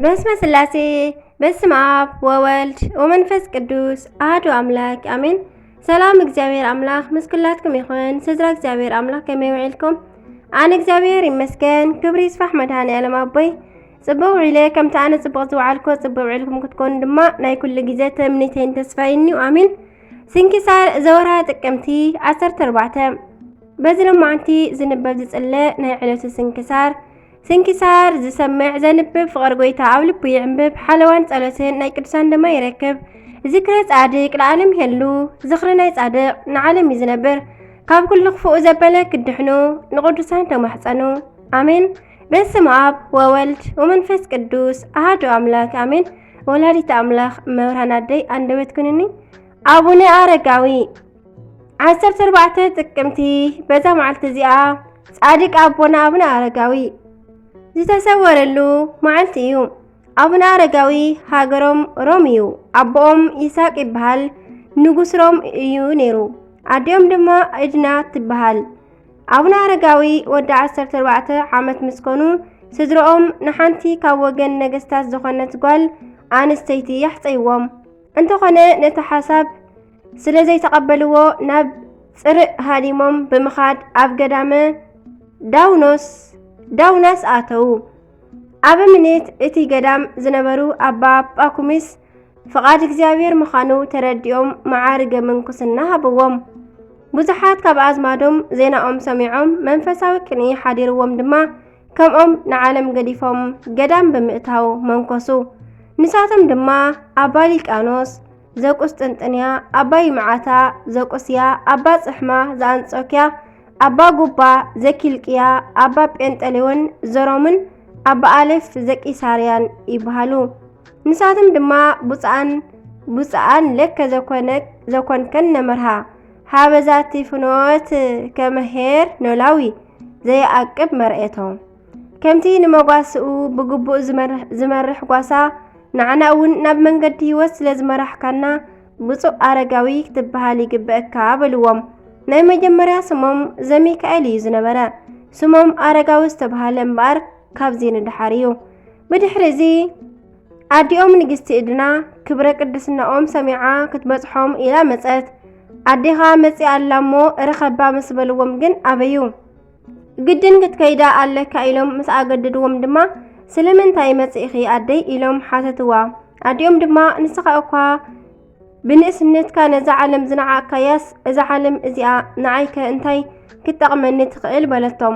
በስመ ስላሴ፣ በስመ ኣብ ወወልድ ወመንፈስ ቅዱስ ኣሐዱ ኣምላክ ኣሜን። ሰላም እግዚኣብሔር ኣምላክ ምስ ኩላትኩም ይኹን። ስድራ እግዚኣብሔር ኣምላክ ከመይ ውዒልኩም? ኣነ እግዚኣብሔር ይመስገን፣ ክብሪ ይስፋሕ መድኃኔ ዓለም ኣቦይ። ጽቡቕ ውዒለ፣ ከምቲ ኣነ ጽቡቕ ዝወዓልኩ ጽቡቕ ውዒልኩም ክትኮኑ ድማ ናይ ኩሉ ግዜ ትምኒተይን ተስፋይን እዩ። ኣሜን። ስንክሳር ዘወርሃ ጥቅምቲ ዓሰርተ ኣርባዕተ። በዚ ሎማዓንቲ ዝንበብ ዝጽለ ናይ ዕለቱ ስንክሳር። ስንክሳር ዝሰምዕ ዘንብብ ፍቕር ጎይታ ኣብ ልቡ ይዕንብብ፣ ሓለዋን ጸሎትን ናይ ቅዱሳን ድማ ይረክብ። ዝክረ ጻድቅ ለዓለም ይሄሉ፣ ዝኽሪ ናይ ጻድቅ ንዓለም እዩ ዝነብር። ካብ ኩሉ ክፉእ ዘበለ ክድሕኑ ንቅዱሳን ተማሕጸኑ። ኣሜን። በስመ ኣብ ወወልድ ወመንፈስ ቅዱስ ኣሐዱ ኣምላክ ኣሜን። ወላዲተ ኣምላክ መብርሃን ኣደይ ኣንደበት ኩንኒ። ኣቡነ ኣረጋዊ። ዓሰርተ ኣርባዕተ ጥቅምቲ። በዛ መዓልቲ እዚኣ ጻድቅ ኣቦና ኣቡነ ኣረጋዊ ዝተሰወረሉ መዓልቲ እዩ። ኣቡነ ኣረጋዊ ሃገሮም ሮም እዩ። ኣቦኦም ይስሐቅ ይበሃል። ንጉስ ሮም እዩ ነይሩ። ኣዲኦም ድማ ዕድና ትበሃል። ኣቡነ ኣረጋዊ ወዲ ዓሰርተ ኣርባዕተ ዓመት ምስ ኮኑ፣ ስድራኦም ንሓንቲ ካብ ወገን ነገስታት ዝኾነት ጓል ኣንስተይቲ የሕጸይዎም። እንተኾነ ነቲ ሓሳብ ስለ ዘይተቐበልዎ፣ ናብ ጽርእ ሃዲሞም ብምኻድ ኣብ ገዳመ ዳውኖስ፣ ዳውናስ ኣተዉ። ኣበምኔት እቲ ገዳም ዝነበሩ ኣባ ጳኩሚስ ፍቓድ እግዚኣብሔር ምዃኑ ተረዲኦም መዓርገ ምንኩስና ሃብዎም። ብዙሓት ካብ ኣዝማዶም ዜናኦም ሰሚዖም መንፈሳዊ ቅንኢ ሓዲርዎም ድማ ከምኦም ንዓለም ገዲፎም ገዳም ብምእታው መንኮሱ። ንሳቶም ድማ ኣባ ሊቃኖስ ዘቁስጥንጥንያ፣ ኣባ ይምዓታ ዘቁስያ፣ ኣባ ጽሕማ ዘኣንጾኪያ፣ ኣባ ጉባ ዘኪልቅያ፣ ኣባ ጴንጠሌዎን ዘሮምን ኣባ ኣሌፍ ዘቂሳርያን ይበሃሉ። ንሳቶም ድማ ብፁዓን ብፁዓን ለከ ዘኮነ ዘኮንከን ነመርሃ ሃበዛቲ ፍኖት ከመሄር ኖላዊ ዘየኣቅብ መርኤቶ። ከምቲ ንመጓስኡ ብግቡእ ዝመርሕ ጓሳ፣ ንዓና እውን ናብ መንገዲ ህይወት ስለ ዝመራሕካና፣ ብፁዕ ኣረጋዊ ክትበሃል ይግበእካ በልዎም። ናይ መጀመርያ ስሞም ዘሚካኤል እዩ ዝነበረ። ስሞም ኣረጋዊ ዝተባህለ እምበኣር ካብዚ ንደሓር እዩ። ብድሕሪ እዚ ኣዲኦም ንግስቲ እድና ክብረ ቅድስናኦም ሰሚዓ ክትበጽሖም ኢላ መጸት። ኣዴኻ መጺኣ ኣላ እሞ ርኸባ ምስ በልዎም ግን ኣበዩ። ግድን ክትከይዳ ኣለካ ኢሎም ምስ ኣገደድዎም ድማ፣ ስለምንታይ መጺእኺ ኣደይ? ኢሎም ሓተትዋ። ኣዲኦም ድማ፣ ንስኻ እኳ ብንእስነትካ ነዛ ዓለም ዝነዓቕካያስ፣ እዛ ዓለም እዚኣ ንዓይከ እንታይ ክትጠቕመኒ ትኽእል? በለቶም።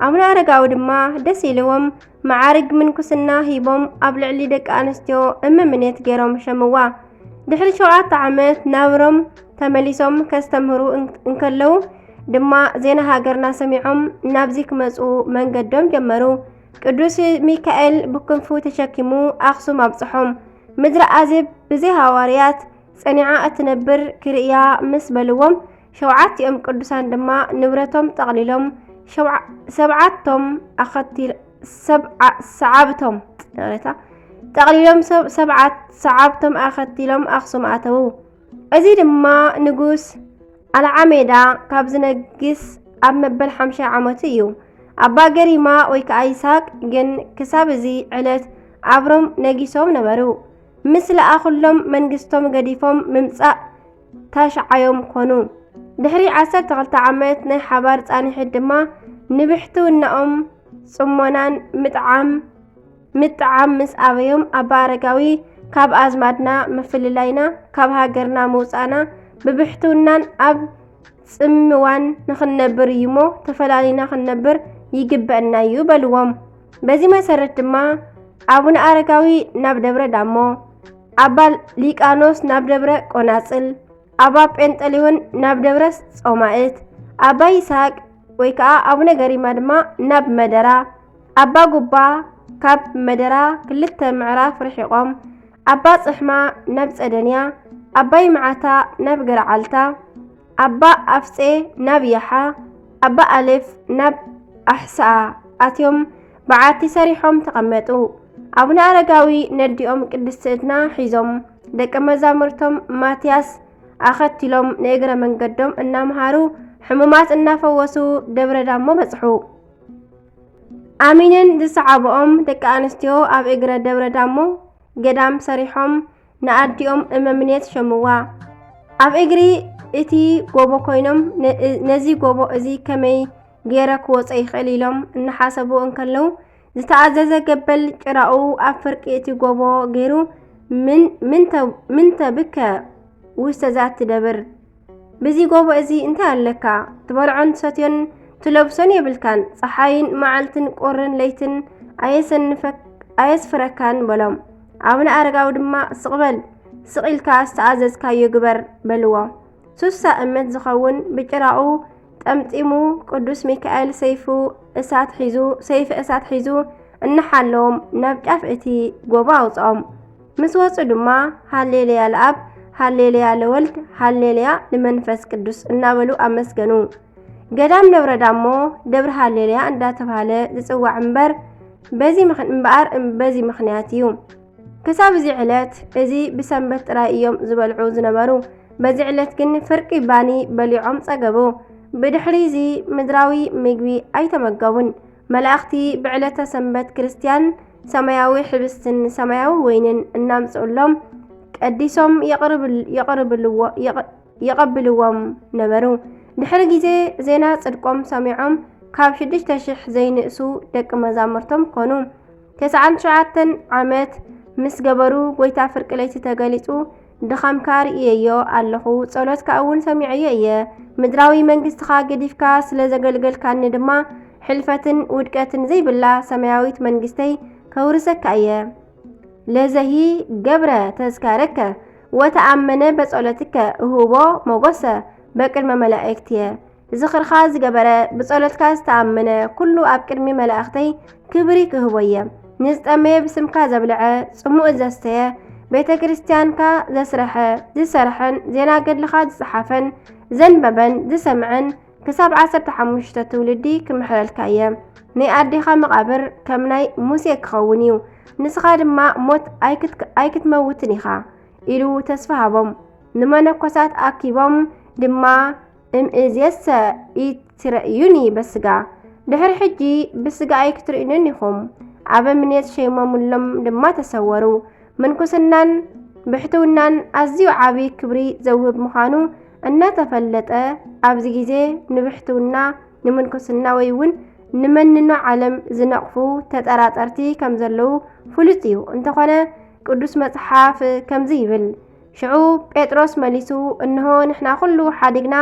ኣቡነ ኣረጋዊ ድማ ደስ ኢልዎም፣ መዓርግ ምንኩስና ሂቦም፣ ኣብ ልዕሊ ደቂ ኣንስትዮ እመምኔት ገይሮም ሸምዋ። ድሕሪ ሸውዓተ ዓመት ናብ ሮም ተመሊሶም ከስተምህሩ እንከለዉ ድማ፣ ዜና ሃገርና ሰሚዖም ናብዚ ክመጹ መንገዶም ጀመሩ። ቅዱስ ሚካኤል ብክንፉ ተሸኪሙ ኣኽሱም ኣብጽሖም። ምድሪ ኣዜብ ብዘይ ሃዋርያት ጸኒዓ እትነብር ክርእያ ምስ በልዎም፣ ሸውዓቲኦም ቅዱሳን ድማ ንብረቶም ጠቕሊሎም፣ ሸውዓ-፣ ሰብዓቶም ኣኸቲል-፣ ሰብዓ-፣ ሰዓብቶም፣ ይቕሬታ፣ ጠቕሊሎም ሰብ-፣ ሰብዓት-፣ ሰዓብቶም ኣኸቲሎም ኣኽሱም ኣተዉ። እዚ ድማ ንጉስ ኣልዓሜዳ ካብ ዝነግስ ኣብ መበል ሓምሻይ ዓመቱ እዩ። ኣባ ገሪማ ወይ ከዓ ይስሐቅ ግን ክሳብ እዚ ዕለት ኣብ ሮም ነጊሶም ነበሩ። ምስ ለኣኹሎም መንግስቶም ገዲፎም ምምጻእ ታሽዓዮም ኮኑ። ድሕሪ ዓሰርተ ክልተ ዓመት ናይ ሓባር ጻንሒት ድማ ንብሕትውናኦም ጽሞናን ምጥዓም ምጥዓም ምስ ኣበዮም ኣባ ኣረጋዊ፣ ካብ ኣዝማድና ምፍልላይና፣ ካብ ሃገርና ምውጻእና ብብሕትውናን ኣብ ጽምዋን ንኽንነብር እዩሞ፣ ተፈላሊና ክንነብር ይግበአና እዩ በልዎም። በዚ መሰረት ድማ ኣቡነ ኣረጋዊ ናብ ደብረ ዳሞ፣ ኣባ ሊቃኖስ ናብ ደብረ ቆናጽል፣ ኣባ ጴንጠሊዮን ናብ ደብረ ጾማእት፣ ኣባ ይስሐቅ ወይ ከኣ ኣቡነ ገሪማ ድማ ናብ መደራ፣ ኣባ ጉባ ካብ መደራ ክልተ ምዕራፍ ርሒቖም፣ ኣባ ጽሕማ ናብ ጸደንያ፣ ኣባ ይምዓታ ናብ ገረዓልታ፣ ኣባ ኣፍጼ ናብ ያሓ፣ ኣባ ኣሌፍ ናብ ኣሕስኣ ኣትዮም በዓቲ ሰሪሖም ተቐመጡ። ኣቡነ ኣረጋዊ ነዲኦም ቅድስቲ እድና ሒዞም ደቀ መዛሙርቶም ማትያስ ኣኸቲሎም ንእግረ መንገዶም እናምሃሩ ሕሙማት እናፈወሱ ደብረ ዳሞ በጽሑ። ኣሚነን ዝሰዓብኦም ደቂ ኣንስትዮ ኣብ እግረ ደብረ ዳሞ ገዳም ሰሪሖም ንኣዲኦም እመምኔት ሸምዋ። ኣብ እግሪ እቲ ጎቦ ኮይኖም ነ-፣ ነዚ ጎቦ እዚ ከመይ ገይረ ክወጾ ይኽእል ኢሎም እናሓሰቡ እንከለዉ ዝተኣዘዘ ገበል ጭራኡ ኣብ ፍርቂ እቲ ጎቦ ገይሩ ምን-፣ ምንተ-፣ ምንተ ብከ ውስተ ዛቲ ደብር ብዚ ጎቦ እዚ እንታይ ኣለካ? ትበልዖን ትሰትዮን ትለብሶን የብልካን። ጸሓይን መዓልትን ቁርን ለይትን ኣየሰንፈክ-፣ ኣየስፍረካን በሎም። ኣቡነ ኣረጋዊ ድማ ስቕ በል፣ ስቕ ኢልካ ዝተኣዘዝካዮ ግበር በልዎ። ሱሳ እመት ዝኸውን ብጭራኡ ጠምጢሙ ቅዱስ ሚካኤል ሰይፉ እሳት ሒዙ፣ ሰይፊ እሳት ሒዙ እናሓለዎም ናብ ጫፍ እቲ ጎቦ ኣውጽኦም። ምስ ወጹ ድማ ሃሌሉያ ለኣብ፣ ሃሌሉያ ለወልድ፣ ሃሌሉያ ንመንፈስ ቅዱስ እናበሉ ኣመስገኑ። ገዳም ደብረ ዳሞ ደብረ ሃሌሉያ እንዳተባህለ ዝጽዋዕ እምበር በዚ ምኽ-፣ እምበኣር እም-፣ በዚ ምኽንያት እዩ። ክሳብ እዚ ዕለት እዚ ብሰንበት ጥራይ እዮም ዝበልዑ ዝነበሩ። በዚ ዕለት ግን ፍርቂ ባኒ በሊዖም ጸገቡ። ብድሕሪ እዚ ምድራዊ ምግቢ ኣይተመገቡን። መላእኽቲ ብዕለተ ሰንበት ክርስትያን ሰማያዊ ሕብስትን ሰማያዊ ወይንን እናምጽኡሎም ቀዲሶም የቕርብል-፣ የቕርብልዎ-፣ የቕ-፣ የቐብልዎም ነበሩ። ድሕሪ ግዜ ዜና ጽድቆም ሰሚዖም ካብ ሽዱሽተ ሽሕ ዘይንእሱ ደቂ መዛሙርቶም ኮኑ። ተስዓን ትሽዓተን ዓመት ምስ ገበሩ፣ ጐይታ ፍርቂ ለይቲ ተገሊጹ፣ ድኻምካ ርእየዮ ኣለኹ፣ ጸሎትካ እውን ሰሚዐዮ እየ። ምድራዊ መንግስትኻ ገዲፍካ ስለ ዘገልገልካኒ ድማ፣ ሕልፈትን ውድቀትን ዘይብላ ሰማያዊት መንግስተይ ከውርሰካ እየ። ለዘሂ ገብረ ተዝካረከ ወተኣመነ በጸሎትከ እህቦ ሞገሰ በቅድመ መላእክትየ። ዝኽርኻ ዝገበረ፣ ብጸሎትካ ዝተኣመነ ኩሉ ኣብ ቅድሚ መላእኽተይ ክብሪ ክህቦ እየ። ንዝጠመየ ብስምካ ዘብልዐ፣ ጽሙእ ዘስተየ፣ ቤተ ክርስቲያንካ ዘስረሐ፣ ዝሰርሐን ዜና ገድልኻ ዝጸሓፈን ዘንበበን ዝሰምዐን ክሳብ ዓሰርተ ሓሙሽተ ትውልዲ ክምሕረልካ እየ። ናይ ኣዴኻ መቓብር ከም ናይ ሙሴ ክኸውን እዩ። ንስኻ ድማ ሞት ኣይክት-፣ ኣይክትመውትን ኢኻ ኢሉ ተስፋ ሃቦም። ንመነኮሳት ኣኪቦም ድማ እምእዝየሰ ኢትርእዩኒ በስጋ፣ ድሕሪ ሕጂ ብስጋ ኣይክትርእዩንን ኢኹም። ኣበምኔት ሸይሞምሎም ድማ ተሰወሩ። ምንኩስናን ብሕትውናን ኣዝዩ ዓቢ ክብሪ ዘውህብ ምዃኑ እናተፈለጠ፣ ኣብዚ ግዜ ንብሕትውና፣ ንምንኩስና ወይ እውን ንመንኖ ዓለም ዝነቕፉ ተጠራጠርቲ ከም ዘለዉ ፍሉጥ እዩ። እንተኾነ ቅዱስ መጽሓፍ ከምዚ ይብል፣ ሽዑ ጴጥሮስ መሊሱ፣ እንሆ ንሕና ኩሉ ሓዲግና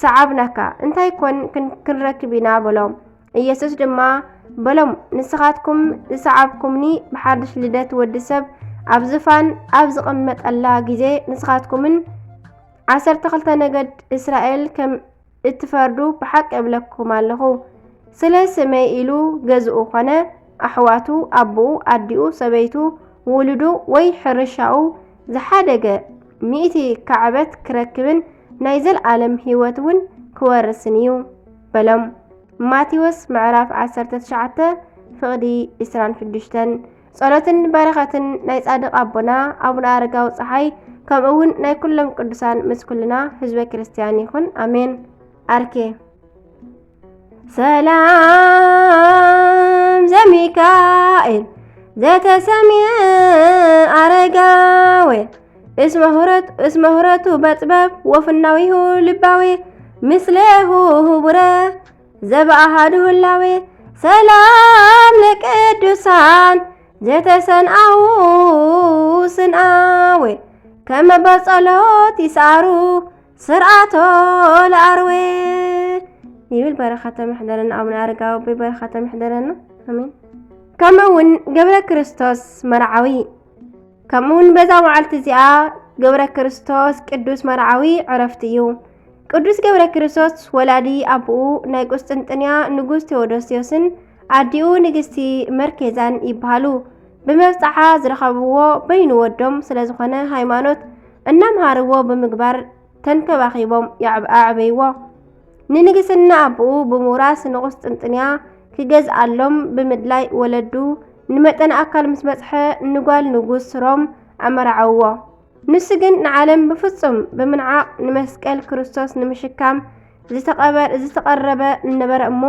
ሰዓብናካ፣ እንታይ ኮን ክን-፣ ክንረክብ ኢና? በሎ። ኢየሱስ ድማ በሎም፣ ንስኻትኩም ዝሰዓብኩምኒ ብሓድሽ ልደት ወዲ ሰብ ኣብ ዝፋን ኣብ ዝቕመጠላ ግዜ ንስኻትኩምን ዓሰርተ ክልተ ነገድ እስራኤል ከም እትፈርዱ ብሓቂ እብለኩም ኣለኹ። ስለ ስመይ ኢሉ ገዝኡ ኾነ ኣሕዋቱ፣ ኣቦኡ፣ ኣዲኡ፣ ሰበይቱ፣ ውሉዱ ወይ ሕርሻኡ ዝሓደገ ሚእቲ ካዕበት ክረክብን ናይ ዘልኣለም ህይወት እውን ክወርስን እዩ በሎም። ማቴዎስ ምዕራፍ ዓሰርተ ትሽዓተ ፍቕዲ ዕስራን ሽዱሽተን። ጸሎትን በረኸትን ናይ ጻድቕ ኣቦና ኣቡነ ኣረጋዊ ጸሓይ ከምኡ እውን ናይ ኩሎም ቅዱሳን ምስ ኩልና ህዝበ ክርስትያን ይኹን። ኣሜን። ኣርኬ ሰላም ዘሚካኤል ዘተሰምየ ኣረጋዊ እስመ ሁረት-፣ እስመ ሁረቱ በጥበብ ወፍናዊሁ ልባዊ ምስሌሁ ህቡረ ዘበኣሃዱ ህላዌ ሰላም ለቅዱሳን ዘተሰንኣዉ ስንኣዌ ከመ በጸሎት ይስኣሩ ስርዓቶ ለኣርዌ ይብል። በረኸተ ምሕደረና ኣቡነ ኣረጋዊ ኣቦይ በረኸተ ምሕደረና። ኣሜን። ከምኡ እውን ገብረ ክርስቶስ መርዓዊ፣ ከምኡ እውን በዛ መዓልቲ እዚኣ ገብረ ክርስቶስ ቅዱስ መርዓዊ ዕረፍቲ እዩ። ቅዱስ ገብረ ክርስቶስ ወላዲ ኣቦኡ ናይ ቁስጥንጥንያ ንጉስ ቴዎዶስዮስን ኣዲኡ ንግስቲ መርኬዛን ይበሃሉ። ብመብጽዓ ዝረኸብዎ በይኑ ወዶም ስለ ዝኾነ ሃይማኖት እናምሃርዎ ብምግባር ተንከባኺቦም የዕብ-፣ ኣዕበይዎ። ንንግስና ኣቦኡ ብምውራስ ንቁስጥንጥንያ ክገዝኣሎም ብምድላይ ወለዱ ንመጠን ኣካል ምስ በጽሐ ንጓል ንጉስ ሮም ኣመርዓውዎ። ንሱ ግን ንዓለም ብፍጹም ብምንዓቕ ንመስቀል ክርስቶስ ንምሽካም ዝተቐረበ እነበረ እሞ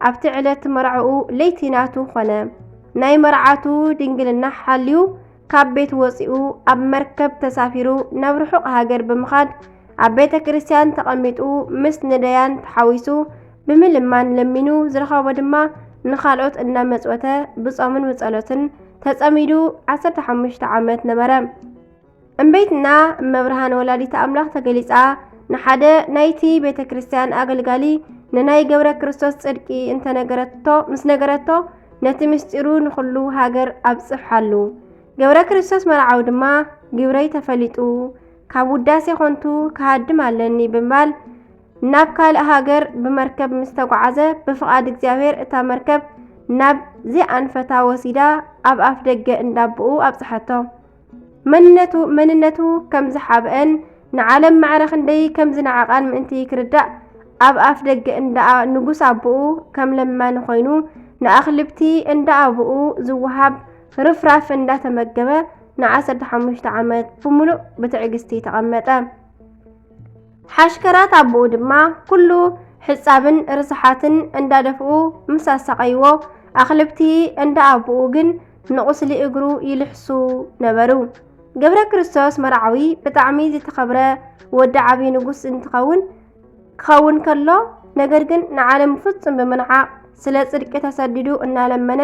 ኣብቲ ዕለት መርዓኡ ለይቲ ናቱ ኾነ። ናይ መርዓቱ ድንግልና ሓልዩ ካብ ቤት ወፂኡ ኣብ መርከብ ተሳፊሩ ናብ ርሑቕ ሃገር ብምኻድ ኣብ ቤተ ክርስቲያን ተቐሚጡ ምስ ነዳያን ተሓዊሱ ብምልማን ለሚኑ ዝረኸቦ ድማ ንኻልኦት እናመጽወተ ብጾምን ብጸሎትን ተጸሚዱ ዓሰርተ ሓሙሽተ ዓመት ነበረ። እምቤትና እመብርሃን ወላዲተ ኣምላኽ ተገሊጻ ንሓደ ናይቲ ቤተ ክርስቲያን ኣገልጋሊ ንናይ ገብረ ክርስቶስ ጽድቂ እንተነገረቶ ምስ ነገረቶ ነቲ ምስጢሩ ንኹሉ ሃገር ኣብጽሓሉ። ገብረ ክርስቶስ መርዓዊ ድማ ግብረይ ተፈሊጡ ካብ ውዳሴ ኾንቱ ክሃድም ኣለኒ ብምባል ናብ ካልእ ሃገር ብመርከብ ምስ ተጓዓዘ ብፍቓድ እግዚኣብሔር እታ መርከብ ናብ ዘይኣንፈታ ወሲዳ ኣብ ኣፍ ደገ እንዳብኡ ኣብጽሓቶ። መንነቱ መንነቱ ከም ዝሓብአን ንዓለም ማዕረ ክንደይ ከም ዝነዓቓን ምእንቲ ክርዳእ ኣብ ኣፍ ደገ እንዳ ንጉስ ኣቦኡ ከም ለማኒ ኮይኑ ንኣኽልብቲ እንዳ ኣቦኡ ዝወሃብ ርፍራፍ እንዳተመገበ ን15 ዓመት ብምሉእ ብትዕግስቲ ተቐመጠ። ሓሽከራት ኣቦኡ ድማ ኩሉ ሕጻብን ርስሓትን እንዳደፍኡ ምስ ኣሳቐይዎ ኣኽልብቲ እንዳ ኣቦኡ ግን ንቑስሊ እግሩ ይልሕሱ ነበሩ። ገብረ ክርስቶስ መርዓዊ ብጣዕሚ ዝተኸብረ ወዲ ዓብዪ ንጉስ እንትኸውን ክኸውን ከሎ ነገር ግን ንዓለም ፍጹም ብምንዓቕ ስለ ጽድቂ ተሰዲዱ እናለመነ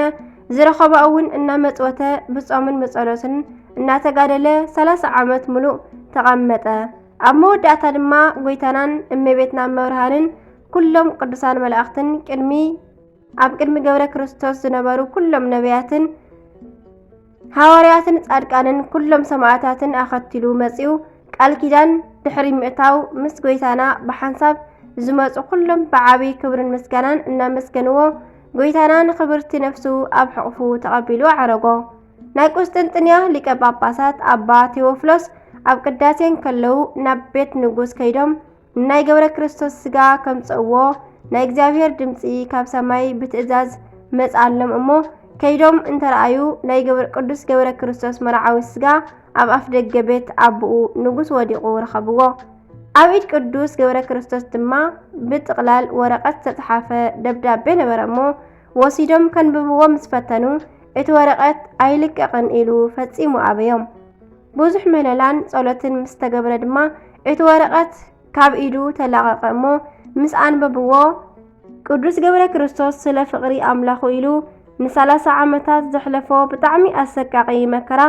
ዝረኸቦ እውን እናመጽወተ ብጾምን ብጸሎትን እናተጋደለ ሰላሳ ዓመት ምሉእ ተቐመጠ። ኣብ መወዳእታ ድማ ጎይታናን እመቤትና መብርሃንን ኩሎም ቅዱሳን መላእኽትን ቅድሚ ኣብ ቅድሚ ገብረ ክርስቶስ ዝነበሩ ኩሎም ነቢያትን ሃዋርያትን ጻድቃንን ኩሎም ሰማዕታትን ኣኸቲሉ መጺኡ ቃል ኪዳን ድሕሪ ምእታው ምስ ጎይታና ብሓንሳብ ዝመጹ ኩሎም ብዓቢ ክብርን ምስጋናን እናመስገንዎ ጎይታና ንክብርቲ ነፍሱ ኣብ ሕቕፉ ተቐቢሉ ኣዕረጎ። ናይ ቁስጥንጥንያ ሊቀ ጳጳሳት ኣባ ቴዎፍሎስ ኣብ ቅዳሴ እንከለዉ ናብ ቤት ንጉስ ከይዶም ናይ ገብረ ክርስቶስ ስጋ ከምጽእዎ ናይ እግዚኣብሔር ድምጺ ካብ ሰማይ ብትእዛዝ መጽኣሎም እሞ ከይዶም እንተረኣዩ ናይ ገብረ ቅዱስ ገብረ ክርስቶስ መርዓዊ ስጋ ኣብ ኣፍ ደገ ቤት ኣቦኡ ንጉስ ወዲቑ ረኸብዎ። ኣብ ኢድ ቅዱስ ገብረ ክርስቶስ ድማ ብጥቕላል ወረቐት ዝተጽሓፈ ደብዳቤ ነበረ እሞ ወሲዶም ከንብብዎ ምስ ፈተኑ እቲ ወረቐት ኣይልቀቕን ኢሉ ፈጺሙ ኣበዮም። ብዙሕ ምህለላን ጸሎትን ምስ ተገብረ ድማ እቲ ወረቐት ካብ ኢዱ ተላቐቐ እሞ ምስ ኣንበብዎ ቅዱስ ገብረ ክርስቶስ ስለ ፍቕሪ ኣምላኹ ኢሉ ንሰላሳ ዓመታት ዘሕለፎ ብጣዕሚ ኣሰቃቒ መከራ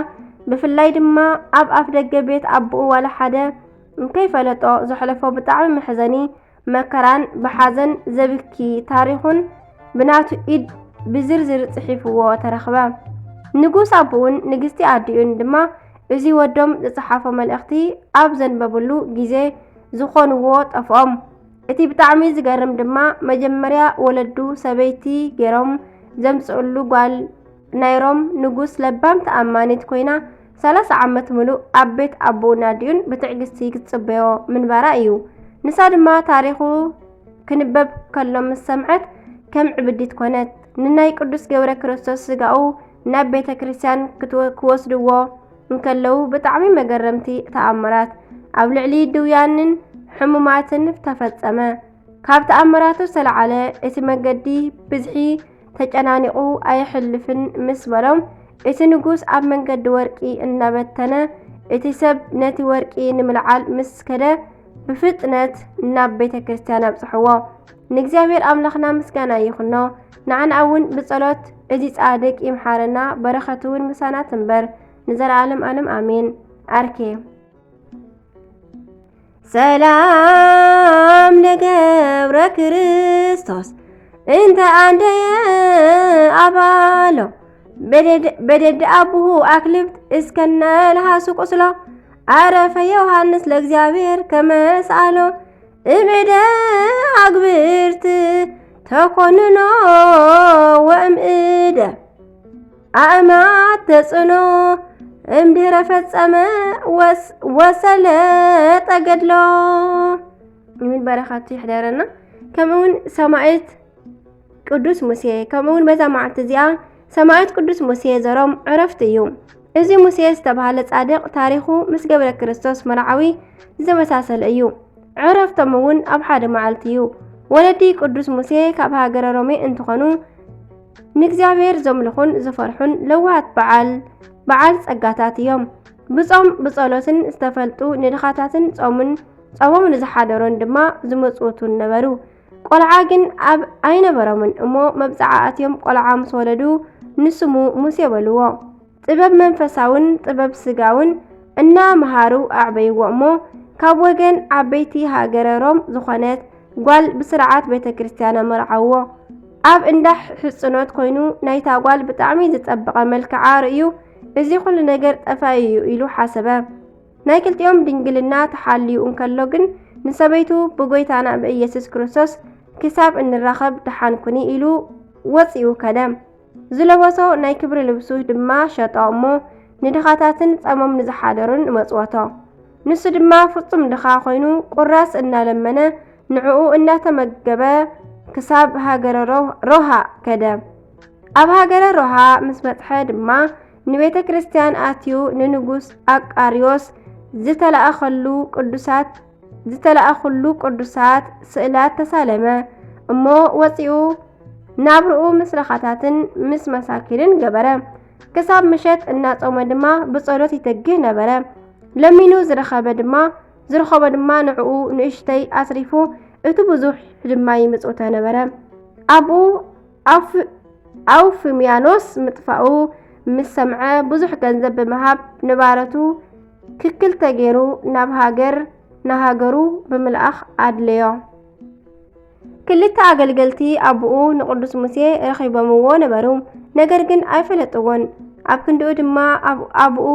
ብፍላይ ድማ ኣብ ኣፍ ደገ ቤት ኣቦኡ ዋላ ሓደ እንከይፈለጦ ዘሕለፎ ብጣዕሚ መሕዘኒ መከራን ብሓዘን ዘብኪ ታሪኹን ብናቱ ኢድ ብዝርዝር ጽሒፍዎ ተረኽበ። ንጉስ ኣቦኡን ንግስቲ ኣዲኡን ድማ እዚ ወዶም ዝጸሓፎ መልእኽቲ ኣብ ዘንበብሉ ግዜ ዝኾንዎ ጠፍኦም። እቲ ብጣዕሚ ዝገርም ድማ መጀመርያ ወለዱ ሰበይቲ ገይሮም ዘምጽእሉ ጓል ናይ ሮም ንጉስ ለባም ተኣማኒት ኮይና ሰላሳ ዓመት ምሉእ ኣብ ቤት ኣቦኡን ኣዲኡን ብትዕግስቲ ክትጽበዮ ምንባራ እዩ። ንሳ ድማ ታሪኹ ክንበብ ከሎ ምስ ሰምዐት ከም ዕብዲት ኮነት። ንናይ ቅዱስ ገብረ ክርስቶስ ስጋኡ ናብ ቤተ ክርስቲያን ክትወ- ክወስድዎ እንከለዉ ብጣዕሚ መገረምቲ ተኣምራት ኣብ ልዕሊ ድውያንን ሕሙማትን ተፈጸመ። ካብ ተኣምራቱ ዝተለዓለ እቲ መገዲ ብዝሒ ተጨናኒቑ ኣየሕልፍን ምስ በሎም እቲ ንጉስ ኣብ መንገዲ ወርቂ እናበተነ እቲ ሰብ ነቲ ወርቂ ንምልዓል ምስ ከደ ብፍጥነት ናብ ቤተ ክርስቲያን ኣብጽሕዎ። ንእግዚኣብሔር ኣምላኽና ምስጋና ይኹኖ። ንዓና እውን ብጸሎት እዚ ጻድቅ ይምሓረና፣ በረኸቱ እውን ምሳና ትንበር ንዘለዓለም ዓለም ኣሜን። ኣርኬ ሰላም ለገብረ ክርስቶስ እንተ ኣንደየ ኣባሎ በደድ ኣቡሁ ኣክልብት እስከነ ለሃሱ ቁስሎ ኣረፈ ዮሃንስ ለእግዚኣብሔር ከመ ሰኣሎ እምእደ ኣግብርት ተኮንኖ ወእምእደ ኣእማት ተጽዕኖ እምድህረ ፈጸመ ወሰለጠ ገድሎ። እምን በረኻቱ ይሕደረና። ከምኡውን ሰማዕት ቅዱስ ሙሴ ከምኡውን በዛ መዓልቲ እዚኣ ሰማዕት ቅዱስ ሙሴ ዘሮም ዕረፍቲ እዩ። እዚ ሙሴ ዝተባህለ ጻድቕ ታሪኹ ምስ ገብረ ክርስቶስ መርዓዊ ዝተመሳሰለ እዩ። ዕረፍቶም እውን ኣብ ሓደ መዓልቲ እዩ። ወለዲ ቅዱስ ሙሴ ካብ ሃገረ ሮሜ እንትኾኑ፣ ንእግዚኣብሔር ዘምልኹን ዝፈርሑን ለዋሃት በዓል፣ በዓል ጸጋታት እዮም። ብጾም ብጸሎትን ዝተፈልጡ፣ ንድኻታትን ጾምን፣ ጾሞም ንዝሓደሮን ድማ ዝመጽውቱን ነበሩ። ቆልዓ ግን ኣብ ኣይነበሮምን እሞ፣ መብጽዓ ኣትዮም ቆልዓ ምስ ወለዱ፣ ንስሙ ሙሴ በልዎ። ጥበብ መንፈሳውን ጥበብ ስጋውን እናመሃሩ ኣዕበይዎ እሞ፣ ካብ ወገን ዓበይቲ ሃገረ ሮም ዝኾነት ጓል ብስርዓት ቤተ ክርስቲያን ኣመርዓዎ። ኣብ እንዳ ሕጽኖት ኮይኑ ናይታ ጓል ብጣዕሚ ዝጸበቐ መልክዓ ርእዩ፣ "እዚ ኩሉ ነገር ጠፋኢ እዩ" ኢሉ ሓሰበ። ናይ ክልቲኦም ድንግልና ተሓልዩ እንከሎ ግን፣ ንሰበይቱ ብጎይታና ብኢየሱስ ክርስቶስ ክሳብ እንራኸብ ደሓን ኩኒ ኢሉ ወጺኡ ከደ። ዝለበሶ ናይ ክብሪ ልብሱ ድማ ሸጦ እሞ፣ ንድኻታትን ጸሞም ንዝሓደሩን መጽወቶ። ንሱ ድማ ፍጹም ድኻ ኮይኑ፣ ቁራስ እናለመነ፣ ንዕኡ እናተመገበ ክሳብ ሃገረ ሮ-፣ ሮሃ ከደ። ኣብ ሃገረ ሮሃ ምስ በጽሐ ድማ፣ ንቤተ ክርስቲያን ኣትዩ፣ ንንጉስ ኣቃርዮስ ዝተላእኸሉ ቅዱሳት፣ ዝተላእኹሉ ቅዱሳት ስእላት ተሳለመ እሞ፣ ወጺኡ ናብርኡ ምስ ድኻታትን ምስ መሳኪንን ገበረ። ክሳብ ምሸት እናጾመ ድማ ብጸሎት ይተግህ ነበረ። ለሚኑ ዝረኸበ ድማ፣ ዝረኸቦ ድማ ንዕኡ ንእሽተይ ኣስሪፉ፣ እቲ ብዙሕ ድማ ይምጽውተ ነበረ። ኣብኡ ኣፍ-፣ ኣውፍምያኖስ ምጥፋኡ ምስ ሰምዐ፣ ብዙሕ ገንዘብ ብምሃብ ንባረቱ ክክል ተገይሩ ናብ ሃገር፣ ንሃገሩ ብምልኣኽ ኣድለዮ። ክልተ ኣገልገልቲ ኣቦኡ ንቅዱስ ሙሴ ረኺቦምዎ ነበሩ፣ ነገር ግን ኣይፈለጥዎን። ኣብ ክንድኡ ድማ ኣብ-፣ ኣቦኡ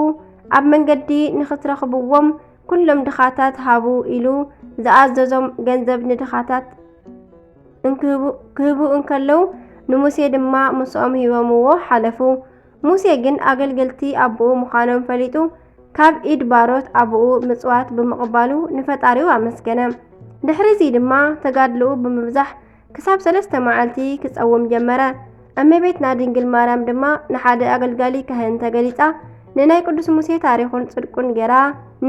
ኣብ መንገዲ ንኽትረኽብዎም ኩሎም ድኻታት ሃቡ ኢሉ ዝኣዘዞም ገንዘብ ንድኻታት እንክህቡ-፣ ክህቡ እንከለዉ፣ ንሙሴ ድማ ምስኦም ሂቦምዎ ሓለፉ። ሙሴ ግን ኣገልገልቲ ኣቦኡ ምዃኖም ፈሊጡ፣ ካብ ኢድ ባሮት ኣቦኡ ምጽዋት ብምቕባሉ ንፈጣሪኡ ኣመስገነ። ድሕሪዚ ድማ ተጋድሎኡ ብምብዛሕ ክሳብ ሰለስተ መዓልቲ ክጸውም ጀመረ። እመቤትና ድንግል ማርያም ድማ ንሓደ ኣገልጋሊ ካህን ተገሊጻ፣ ንናይ ቅዱስ ሙሴ ታሪኹን ጽድቁን ገይራ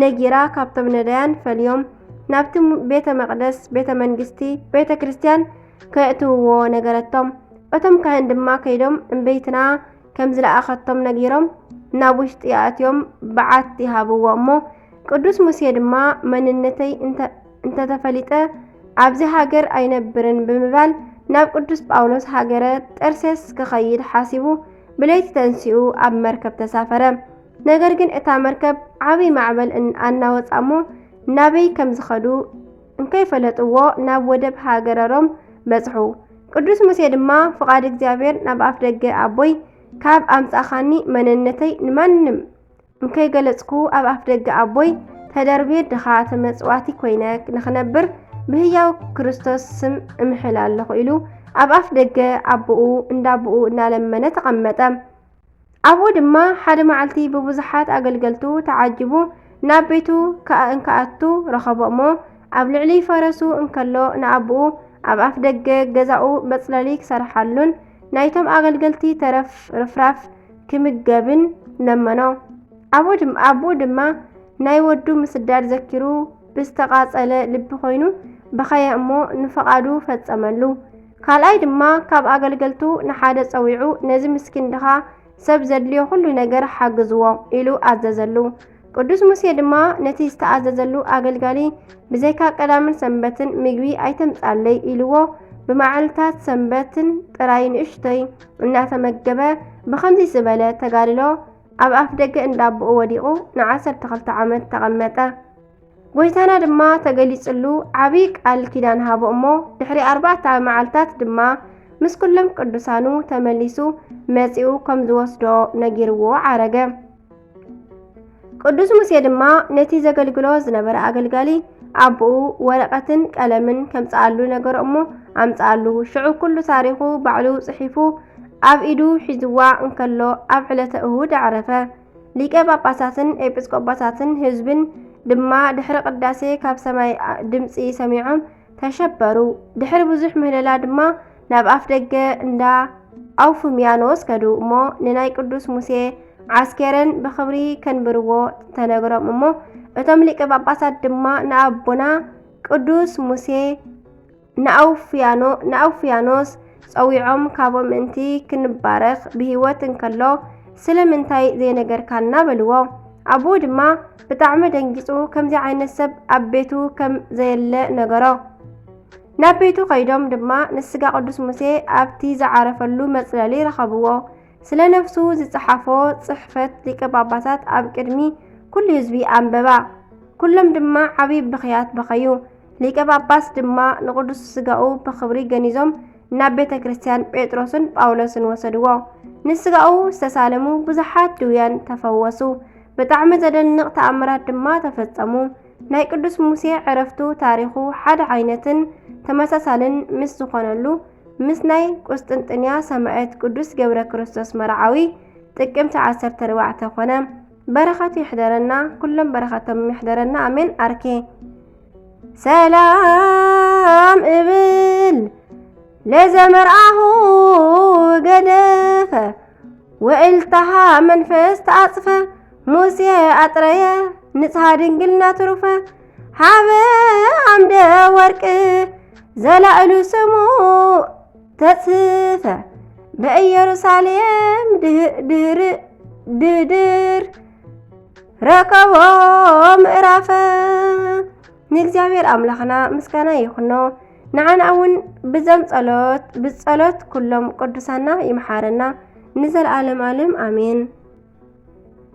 ነጊራ፣ ካብቶም ነዳያን ፈልዮም ናብቲ ሙ-፣ ቤተ መቕደስ፣ ቤተ መንግስቲ፣ ቤተ ክርስቲያን ከእትውዎ ነገረቶም። እቶም ካህን ድማ ከይዶም እመቤትና ከም ዝለኣኸቶም ነጊሮም፣ ናብ ውሽጢ ኣእትዮም በዓት ይሃብዎ እሞ፣ ቅዱስ ሙሴ ድማ፣ "መንነተይ እንተ-፣ እንተተፈሊጠ ኣብዚ ሃገር ኣይነብርን" ብምባል፣ ናብ ቅዱስ ጳውሎስ ሃገረ ጠርሴስ ክኸይድ ሓሲቡ፣ ብለይቲ ተንሲኡ ኣብ መርከብ ተሳፈረ። ነገር ግን እታ መርከብ ዓቢ ማዕበል እን-፣ ኣናወጻ እሞ፣ ናበይ ከም ዝኸዱ እንከይፈለጥዎ ናብ ወደብ ሃገረ ሮም በጽሑ። ቅዱስ ሙሴ ድማ፣ "ፍቓድ እግዚኣብሔር ናብ ኣፍ ደገ ኣቦይ ካብ ኣምጻእኻኒ፣ መንነተይ ንማንም እንከይገለጽኩ፣ ኣብ ኣፍ ደገ ኣቦይ ተደርብየ ድኻ ተመጽዋቲ ኮይነ ንኽነብር ብህያው ክርስቶስ ስም እምሕል ኣለኹ" ኢሉ ኣብ ኣፍ ደገ ኣቦኡ፣ እንዳቦኡ እናለመነ ተቐመጠ። ኣብኡ ድማ ሓደ መዓልቲ ብብዙሓት ኣገልገልቱ ተዓጂቡ ናብ ቤቱ ክኣ-፣ እንክኣቱ ረኸቦ እሞ፣ ኣብ ልዕሊ ፈረሱ እንከሎ ንኣቦኡ ኣብ ኣፍ ደገ ገዛኡ መጽለሊ ክሰርሓሉን ናይቶም ኣገልገልቲ ተረፍ ርፍራፍ ክምገብን ለመኖ። ኣብኡ ድም-፣ ኣቦኡ ድማ ናይ ወዱ ምስዳድ ዘኪሩ ብዝተቓጸለ ልቢ ኮይኑ በኸየ እሞ ንፍቓዱ ፈጸመሉ። ካልኣይ ድማ ካብ ኣገልገልቱ ንሓደ ጸዊዑ፣ "ነዚ ምስኪን ድኻ ሰብ ዘድልዮ ኩሉ ነገር ሓግዝዎ" ኢሉ ኣዘዘሉ። ቅዱስ ሙሴ ድማ ነቲ ዝተኣዘዘሉ ኣገልጋሊ፣ "ብዘይካ ቀዳምን ሰንበትን ምግቢ ኣይተምጻለይ" ኢልዎ፣ ብመዓልታት ሰንበትን ጥራይ ንእሽቶይ እናተመገበ፣ ብኸምዚ ዝበለ ተጋድሎ ኣብ ኣፍ ደገ እንዳ ኣቦኡ ወዲቑ ንዓሰርተ ክልተ ዓመት ተቐመጠ። ጎይታና ድማ ተገሊጽሉ ዓቢ ቃል ኪዳን ሃቦ እሞ፣ ድሕሪ ኣርባዕተ መዓልታት ድማ ምስ ኩሎም ቅዱሳኑ ተመሊሱ መጺኡ ከም ዝወስዶ ነጊርዎ ዓረገ። ቅዱስ ሙሴ ድማ ነቲ ዘገልግሎ ዝነበረ ኣገልጋሊ ኣቦኡ ወረቐትን ቀለምን ከምጽኣሉ ነገሮ እሞ ኣምጽኣሉ። ሽዑ ኩሉ ታሪኹ ባዕሉ ጽሒፉ ኣብ ኢዱ ሒዝዋ እንከሎ ኣብ ዕለተ እሁድ ኣዕረፈ። ሊቀ ጳጳሳትን ኤጲስቆጶሳትን ህዝብን ድማ ድሕሪ ቅዳሴ ካብ ሰማይ ድምጺ ሰሚዖም ተሸበሩ። ድሕሪ ብዙሕ ምህለላ ድማ ናብ ኣፍ ደገ እንዳ ኣውፍምያኖስ ከዱ እሞ ንናይ ቅዱስ ሙሴ ዓስኬረን ብኽብሪ ከንብርዎ ተነግሮም እሞ እቶም ሊቀ ጳጳሳት ድማ ንኣቦና ቅዱስ ሙሴ ንኣውፍያኖ-፣ ንኣውፍያኖስ ጸዊዖም፣ ካብኡ ምእንቲ ክንባረኽ ብህይወት እንከሎ ስለምንታይ ዘይነገርካና? በልዎ። ኣቦኡ ድማ ብጣዕሚ ደንጊጹ ከምዚ ዓይነት ሰብ ኣብ ቤቱ ከም ዘየለ ነገሮ። ናብ ቤቱ ከይዶም ድማ ንስጋ ቅዱስ ሙሴ ኣብቲ ዝዓረፈሉ መጽለሊ ረኸብዎ። ስለ ነፍሱ ዝጸሓፎ ጽሕፈት ሊቀ ጳጳሳት ኣብ ቅድሚ ኩሉ ህዝቢ ኣንበባ። ኩሎም ድማ ዓቢ ብኽያት በኸዩ። ሊቀ ጳጳስ ድማ ንቅዱስ ስጋኡ ብኽብሪ ገኒዞም ናብ ቤተ ክርስቲያን ጴጥሮስን ጳውሎስን ወሰድዎ። ንስጋኡ ዝተሳለሙ ብዙሓት ድውያን ተፈወሱ። ብጣዕሚ ዘደንቕ ተኣምራት ድማ ተፈጸሙ። ናይ ቅዱስ ሙሴ ዕረፍቱ ታሪኹ ሓደ ዓይነትን ተመሳሳልን ምስ ዝኾነሉ፣ ምስ ናይ ቁስጥንጥንያ ሰማዕት ቅዱስ ገብረ ክርስቶስ መርዓዊ ጥቅምቲ ዓሰርተ ኣርባዕተ ኮነ። በረኸቱ ይሕደረና፣ ኩሎም በረኸቶም ይሕደረና። ኣሜን። ኣርኬ ሰላም እብል ለዘመርዓሁ ገደፈ፣ ወእልታሃ መንፈስ ተዓጽፈ፣ ሙሴ ኣጥረየ፣ ንጽሃ ድንግልና ትሩፈ፣ ሃበ ዓምደ ወርቅ ዘላእሉ ስሙ ተጽፈ፣ በኢየሩሳሌም ድህ-፣ ድህር-፣ ድድር ረከቦ ምዕራፈ። ንእግዚኣብሔር ኣምላኽና ምስጋና ይኹኖ። ንዓና እውን ብዘም ጸሎት፣ ብጸሎት ኩሎም ቅዱሳና ይምሓረና ንዘለዓለም ዓለም። ኣሜን።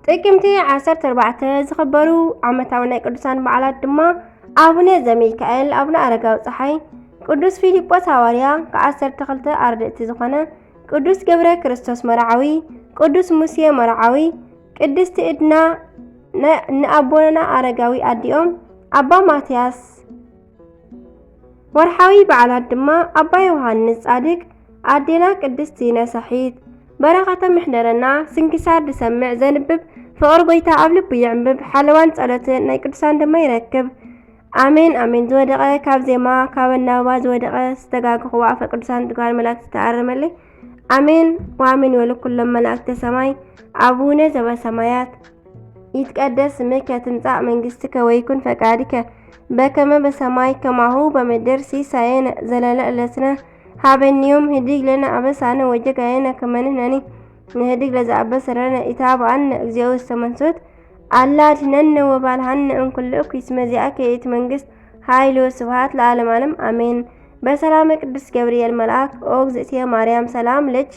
ጥቅምቲ ዓሰርተ ኣርባዕተ ዝኽበሩ ዓመታዊ ናይ ቅዱሳን በዓላት ድማ ኣቡነ ዘሚካኤል፣ ኣቡነ ኣረጋዊ ጸሓይ፣ ቅዱስ ፊልጶስ ሃዋርያ፣ ከዓሰርተ ክልተ ኣርድእቲ ዝኾነ ቅዱስ ገብረ ክርስቶስ መርዓዊ፣ ቅዱስ ሙሴ መርዓዊ፣ ቅድስቲ እድና፣ ነ-፣ ንኣቦና ኣረጋዊ ኣዲኦም፣ ኣባ ማትያስ። ወርሓዊ በዓላት ድማ ኣባ ዮሃንስ ጻድቅ፣ ኣዴና ቅድስቲ ነሳሒት። በረኸቶም ይሕደረና። ስንክሳር ዝሰምዕ ዘንብብ ፍቕሪ ጎይታ ኣብ ልቡ ይዕንብብ። ሓለዋን ጸሎትን ናይ ቅዱሳን ድማ ይረክብ። ኣሜን ኣሜን። ዝወደቐ ካብ ዜማ ካብ ኣናብባ ዝወደቐ ዝተጋገኹ ኣፈ ቅዱሳን ትጓል መላእክት ተኣረመለይ። ኣሜን ወኣሜን ይበሉ ኩሎም መላእክተ ሰማይ። ኣቡነ ዘበሰማያት ይትቀደስ ስምከ ትምጻእ መንግስትከ ወይኩን ፈቃድከ በከመ በሰማይ ከማሁ በምድር። ሲሳየነ ዘለለ ዕለትነ ሀበኒ ዮም። ህድግ ለነ አበሳነ ወጌጋየነ ከመ ንሕነኒ ንህድግ ለዘአበሰ ለነ። ኢታብአነ እግዚኦ ውስተ መንሱት አላ አድህነነ ወባልሃነ እምኩሉ እኩይ እስመ ዚአከ ይእቲ መንግስት ኃይል ወስብሐት ለዓለመ ዓለም አሜን። በሰላመ ቅዱስ ገብርኤል መልአክ ኦ እግዝእትየ ማርያም ሰላም ለኪ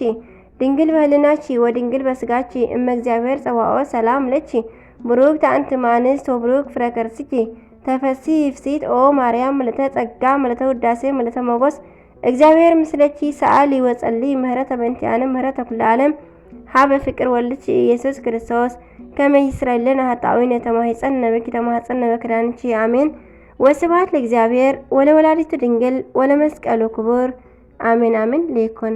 ድንግል በህልናኪ ወድንግል በስጋኪ እመ እግዚአብሔር ጸባኦት ሰላም ለኪ ብሩክት አንቲ እም አንስት ወብሩክ ፍሬ ከርስኪ ተፈሲ ፍሲት ኦ ማርያም ምልዕተ ጸጋ ምልዕተ ውዳሴ ምልዕተ ሞጎስ እግዚአብሔር ምስለኪ ሰአሊ ወጸሊ ምህረተ በእንቲአነ ምህረተ ኩሉ ዓለም ሀበ ፍቅር ወልድኪ ኢየሱስ ክርስቶስ ከመ ይስረይ ለነ ኃጣውኢነ ተማሂጸነ በኪ ተማህጸነ በክዳንኪ አሜን። ወስብሐት ለእግዚአብሔር ወለወላዲቱ ድንግል ወለመስቀሉ ክቡር አሜን አሜን። ለይኩን